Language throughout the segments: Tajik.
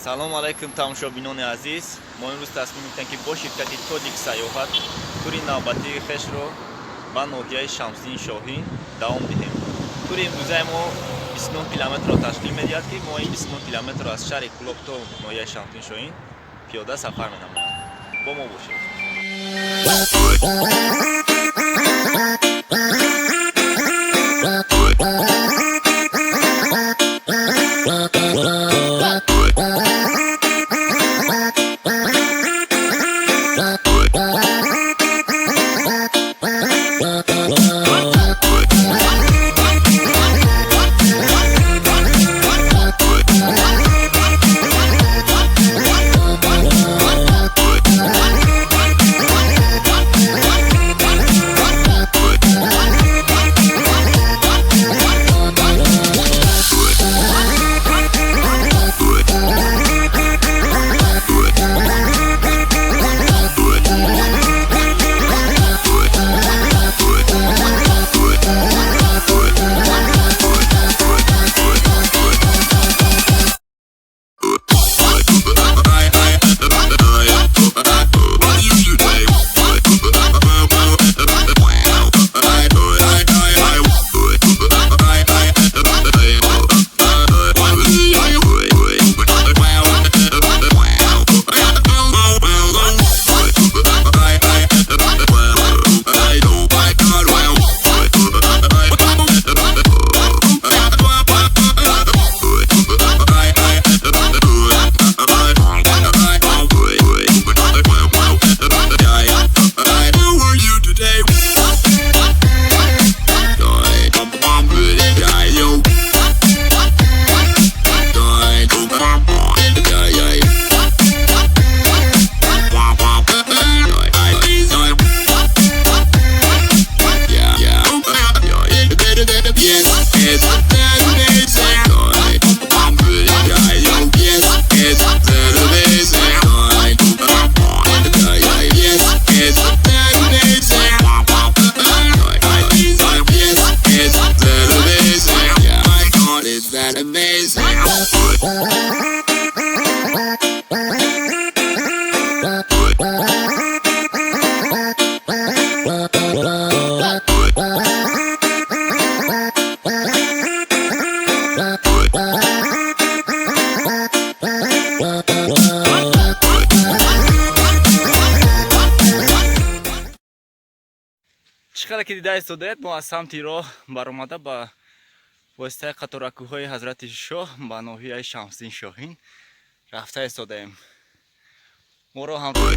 Салому алайкум, тамошобинони азиз. Мо имрӯз тасмим гирифтем, ки бо ширкати Тоҷик Сайёҳат тури навбатии хешро ба ноҳияи Шамсиддин Шоҳин давом диҳем. Тури имрӯзаи мо 29 километрро ташкил медиҳад, ки мо ин 29 километрро аз шаҳри Кӯлоб то ноҳияи Шамсиддин Шоҳин пиёда сафар менамоем. Бо мо бошед. Чӣ қадар ки дида истодаед, мо аз самти роҳ баромада, ба воситаи қаторакӯҳҳои Ҳазрати Шоҳ ба ноҳияи Шамсиддин Шоҳин рафта истодаем. Моро ҳамроҳӣ.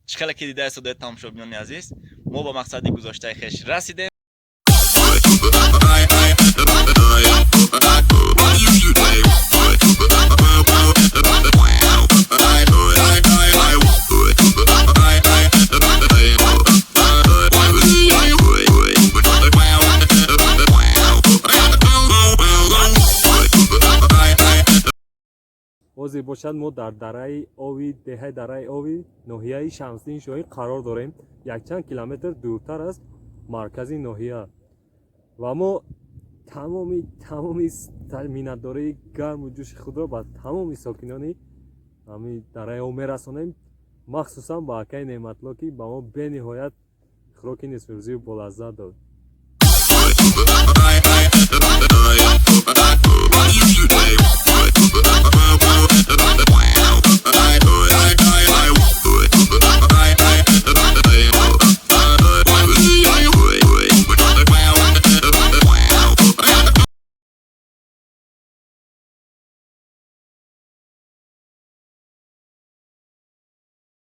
Чӣ хеле ки дида истодаед, тамошобинони азиз, мо ба мақсади гузоштаи хеш расидем. Ҳозир бошад, мо дар дараи Ови, деҳаи Дараи Ови, ноҳияи Шамсиддин Шоҳин қарор дорем, якчанд километр дуртар аз маркази ноҳия. Ва мо тамоми миннатдории гарму ҷӯши худро ба тамоми сокинони ҳамин дараи ов мерасонем, махсусан ба акаи Неъматлло, ки ба мо бениҳоят хӯроки нисфирӯзию болаззат дод.